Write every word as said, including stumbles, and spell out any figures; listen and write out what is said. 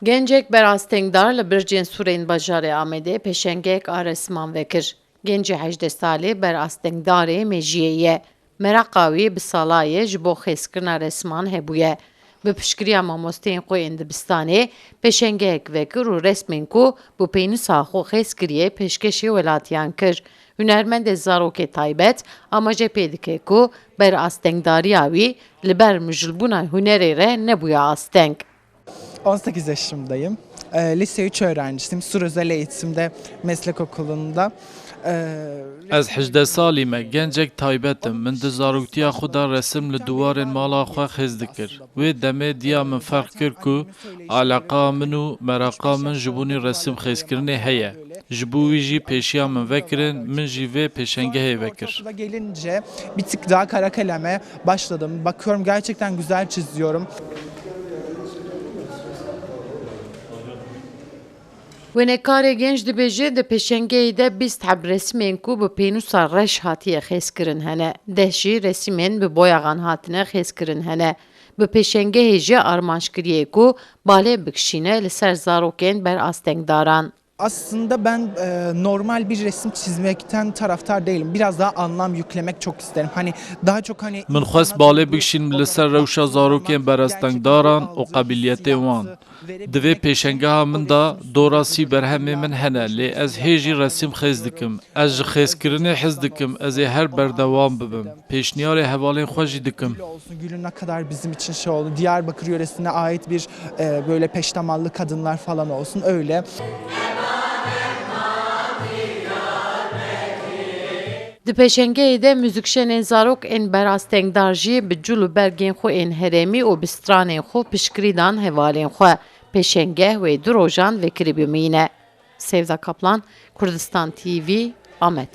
Gencek berastengdar li Bircên Sûrên bajarê Amedê pêşengek a resiman vekir. Gencê hejdeh salî berastengdarê mejiyê ye. Meraqa wî bi sala ye ji bo xêzkirina resiman hebûye. Bi piştgiriya mamosteyên xwe ên dibistanê pêşengehek vekir û resmên ku bi pênûsa xwe xêz kiriye pêşkêşî welatiyan kir. Hunermendê zarokê taybet amaje pê dike ku berastengdariya wî li ber mijilbûna hunerê re nebûye asteng. on sekiz yaşındayım. Ee, lise üç öğrencisiyim. Sur Özel Eğitim'de meslek okulunda. Ee, Ez hejdeh salî me, gencek taybet im. Min di zaroktiya xwe de resim li diwarên mala xwe xêz dikir. Wê demê diya min ferq kir ku eleqa min û meraqa min ji bûnî resim xêzkirinê heye. Ji bo wî jî pêşiya min vekirin, min jî vê pêşengehê vekir. Gelince bir tık daha kara kaleme başladım. Bakıyorum, gerçekten güzel çiziyorum. Wênekarê genc dibêje, di pêşengehê de bîst heb resimên ku bi pênûsa reş hatiye xêzkirin hene. Deh jî resimên bi boyaxan hatine xêzkirin hene. Bi pêşengehê jî armanc kiriye ku balê bikişîne li ser zarokên berastengdaran. Aslında ben, e, normal bir resim çizmekten taraftar değilim. Biraz daha anlam yüklemek çok isterim. Hani daha çok hani Min xwest balê bikişînim li ser rewşa zarokên berastengdaran û qebîliyetê wan. Di vê pêşengeha min de dora sî berhemê min hene, lê ez hê jî resim xêz dikim. Ez ji xêzkirinê hez dikim, ez ê her berdewam bibim. Pêşniyarê hevalên xwe jî dikim. Olsun, gülü ne kadar bizim için şey oldu. Diyarbakır yöresine ait bir, e, böyle peştemallı kadınlar falan olsun, öyle. Di pêşengehê de muzîkşenên zarok ên berastengdar jî bi cûl û bergên xwe ên herêmî û bi stranên xwe piştgirî dan hevalên xwe. Pêşengeh wê du rojan vekirî bimîne. Sevda Kaplan, Kurdistan T V, Amed.